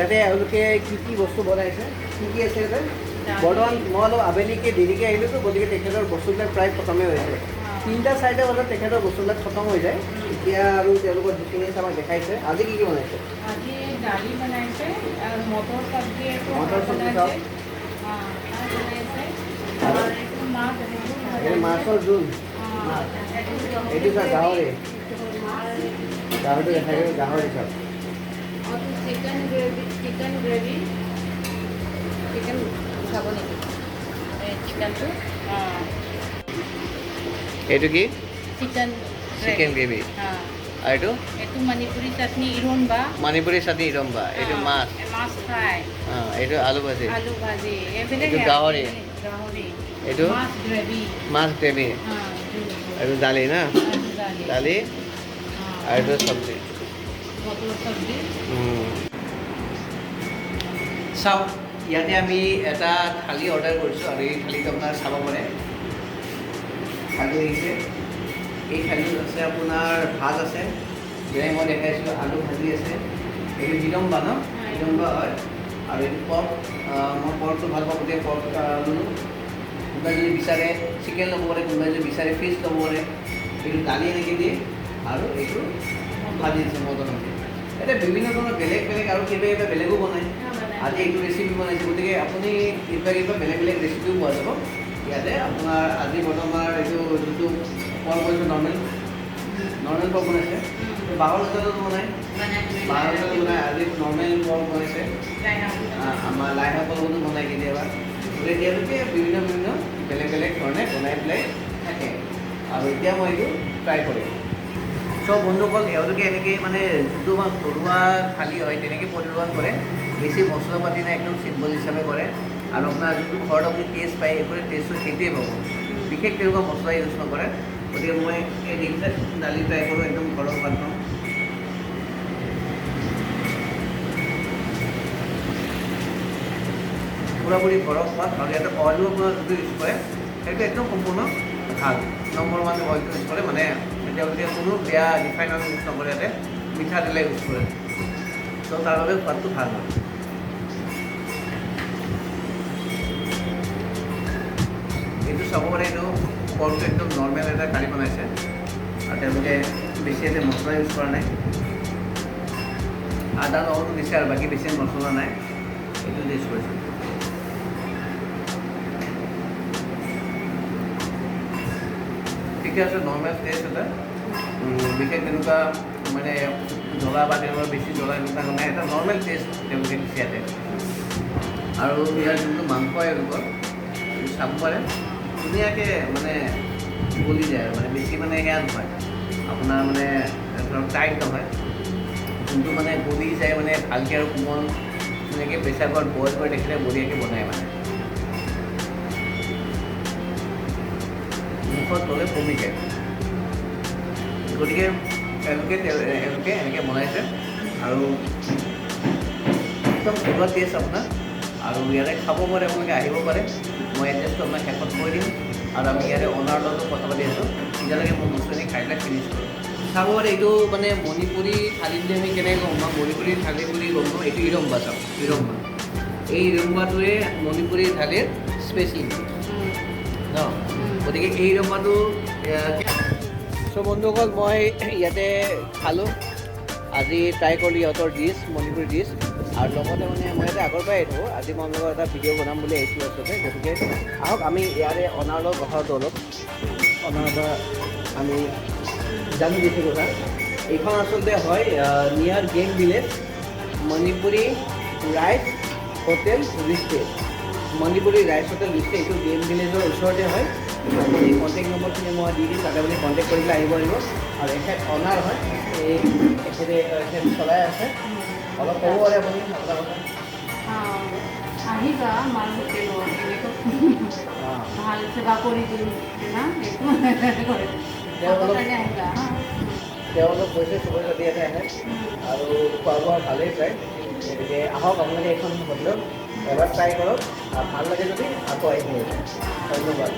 ইয়াতে এওঁলোকে কি কি বস্তু বনাইছে, কি কি আছে ইয়াতে। বৰ্তমান মই অলপ আবেলিকৈ দেৰিকৈ আহিলোঁতো, গতিকে তেখেতৰ বস্তুবিলাক প্ৰায় খতমেই হৈছে। 3টা 4টা বজাত তেখেতৰ বস্তুবিলাক খতম হৈ যায়। এতিয়া আৰু তেওঁলোকৰ যিখিনি আছে আমাক দেখাইছে। আজি কি কি বনাইছে? আজি দালি বনাইছে আৰু মটৰ চব্জি এইটো। মটৰ চব্জি। বনাইছে। চাওক। বনাইছে। আৰু? আৰু এইটো মাছ, এইটো এই মাছৰ জোল। এইটো চাওক, গাহৰি। গাহৰিটো দেখাই দিওঁ, গাহৰি চাওক। Chicken gravy, chicken gravy, chicken খাব নেকি? এই চিকেনটো। এইটো কি? চিকেন। Chicken gravy. আৰু এইটো? এইটো মণিপুৰী চাটনি, ইৰম্বা। মণিপুৰী চাটনি, ইৰম্বা। এইটো মাছ। মাছ ফ্ৰাই। অঁ, এইটো আলু ভাজি। আলু ভাজি এইবিলাক। এইটো গাহৰি। গাহৰি। এইটো? মাছ গ্ৰেভি। মাছ গ্ৰেভি। এইটো দালি না? দালি। দালি। আৰু এইটো চব্জি। মটৰ চব্জি। চাওক, ইয়াতে আমি এটা থালি অৰ্ডাৰ কৰিছোঁ আৰু এই থালিটো আপোনাৰ চাব পাৰে, থালি আহিছে। এই থালিত আছে আপোনাৰ ভাত আছে, যেনে মই দেখাইছোঁ, আলু ভাজি আছে। এইটো ইৰম্বা ন? ইৰম্বা হয়। আৰু এইটো পৰ্ক। মই পৰ্কটো ভাল পাওঁ, গতিকে পৰ্ক ল'লোঁ। কোনোবাই যদি বিচাৰে চিকেন ল'ব পাৰে, কোনোবাই যদি বিচাৰে ফিছ ল'ব পাৰে। এইটো দালি এনেকৈ দিয়ে আৰু এইটো ভাজি দিছে, মটৰ ভাজি। এতিয়া বিভিন্ন ধৰণৰ বেলেগ বেলেগ আৰু কিবা কিবা বেলেগো বনায়। আজি এইটো ৰেচিপি বনাইছে, গতিকে আপুনি কিবা কিবা বেলেগ বেলেগ ৰেচিপিও পোৱা যাব ইয়াতে। আপোনাৰ আজি বৰ্তমান এইটো যোনটো পৰ্ক বনাইছে, নৰ্মেল নৰ্মেল পৰ্ক বনাইছে। বাঁহৰ গাজাটো বনায়, বাঁহৰ গাজাটো বনায়। আজি নৰ্মেল পৰ্ক বনাইছে। আমাৰ লাইশাকৰ লগতো বনায় কেতিয়াবা। গতিকে তেওঁলোকে বিভিন্ন বিভিন্ন বেলেগ বেলেগ ধৰণে বনাই পেলাই থাকে। আৰু এতিয়া মই এইটো ট্ৰাই কৰিম। চ' বন্ধুসকল, এওঁলোকে এনেকৈ মানে যোনটো আমাৰ ঘৰুৱা থালি হয়, তেনেকৈ পৰিৱেশন কৰে। বেছি মছলা পাতি নাই, একদম চিম্পল হিচাপে কৰে। আৰু আপোনাৰ যোনটো ঘৰত আপুনি টেষ্ট পায়, এইবোৰে টেষ্টটো সেইটোৱে পাব। বিশেষ তেনেকুৱা মছলা ইউজ নকৰে। গতিকে মই এই দেখিছে, দালি ট্ৰাই কৰোঁ, একদম ঘৰৰ সোৱাদ পাওঁ। পূৰাপুৰি ঘৰৰ সোৱাদ। আৰু ইয়াতে অইলো আপোনাৰ যোনটো ইউজ কৰে, সেইটো একদম সম্পূৰ্ণ ভাল নম্বৰ ওৱান অইলটো ইউজ কৰে। মানে তেওঁলোকে কোনো বেয়া ৰিফাইন অইল ইউজ নকৰে, ইয়াতে মিঠাতেলে ইউজ কৰে। চ' তাৰ বাবে সোৱাদটো ভাল হয়। এইটো চাব পাৰে, এইটো পৰ্কটো একদম নৰ্মেল এটা কাৰী বনাইছে আৰু তেওঁলোকে বেছি ইয়াতে মছলা ইউজ কৰা নাই। আদা নহৰু দিছে আৰু বাকী বেছি মছলা নাই। এইটো টেষ্ট কৰিছোঁ। ঠিকে আছে, নৰ্মেল টেষ্ট এটা। বিশেষ তেনেকুৱা মানে জ্বলা বা তেনেকুৱা বেছি জ্বলা এনেকুৱা নাই, এটা নৰ্মেল টেষ্ট তেওঁলোকে দিছে ইয়াতে। আৰু ইয়াৰ যোনটো মাংস, এওঁলোকৰ এইটো চাব পাৰে, ধুনীয়াকৈ মানে গলি যায় আৰু মানে বেছি মানে সেয়া নহয় আপোনাৰ, মানে ধৰক টাইট নহয়, যোনটো মানে গলি যায় মানে ভালকৈ আৰু কোমল। ধুনীয়াকৈ প্ৰেছাৰ কুকাৰত বইল কৰি দেখিলে বঢ়িয়াকৈ বনায়, মানে মুখত ল'লে পমি যায়। গতিকে এওঁলোকে এনেকৈ বনাইছে আৰু একদম ঘৰুৱা টেষ্ট আপোনাৰ। আৰু ইয়াতে খাব পাৰে, আপোনালোকে আহিব পাৰে। মই এড্ৰেছটো আপোনাক শেষত কৈ দিম আৰু আমি ইয়াতে অ'নাৰৰ লগতো কথা পাতি আছোঁ। এতিয়ালৈকে মই বস্তুখিনি খাই পেলাই ফিনিছ কৰোঁ। চাব পাৰে, এইটো মানে মণিপুৰী থালি বুলি আমি কেনেকৈ গম পাওঁ? মণিপুৰী থালি বুলি গম পাওঁ, এইটো ইৰম্বা চাওক, ইৰম্বা। এই ইৰম্বাটোৱে মণিপুৰী থালিৰ স্পেচিয়েলিটি ন? গতিকে এই ইৰম্বাটো। চ' বন্ধুসকল, মই ইয়াতে খালোঁ আজি, ট্ৰাই কৰিলোঁ ইহঁতৰ ডিছ, মণিপুৰী ডিছ। আৰু লগতে মানে মই ইয়াতে আগৰ পৰাই আহি থাকোঁ। আজি মই আপোনালোকৰ এটা ভিডিঅ' বনাম বুলি আহিছিলোঁ আচলতে। গতিকে আহক, আমি ইয়াৰে অনাৰ লগত কথা পাতোঁ অলপ। অনাৰৰ পৰা আমি জানো কিছু কথা। এইখন আচলতে হয় নিয়াৰ game village, Manipuri rice hotel ৰিষ্টে, Manipuri rice hotel ৰিষ্টে। এইটো গেম ভিলেজৰ ওচৰতে হয়। আপুনি কণ্টেক্ট নম্বৰখিনি মই দি দিম, তাতে আপুনি কণ্টেক্ট কৰি পেলাই আহিব পাৰিব। আৰু এখেত অনাৰ হয়, এই এখেতে এখেত চলাই আছে। অলপ ক'ব পাৰে আপুনি আপোনাৰ কথা। আহিবা আমাৰ হোটেলত, এনেকৈ ভাল সেৱা কৰি দিম না, এইটো তেওঁ অলপ কাৰণে আহিবা। তেওঁ অলপ কৈছে, চবৰে যদি ইয়াতে আহে আৰু খোৱা বোৱা ভালেই পায়। গতিকে আহক আপোনালোকে এইখন হোটেলত এবাৰ ট্ৰাই কৰক আৰু ভাল লাগে যদি আকৌ আহিব। ধন্যবাদ।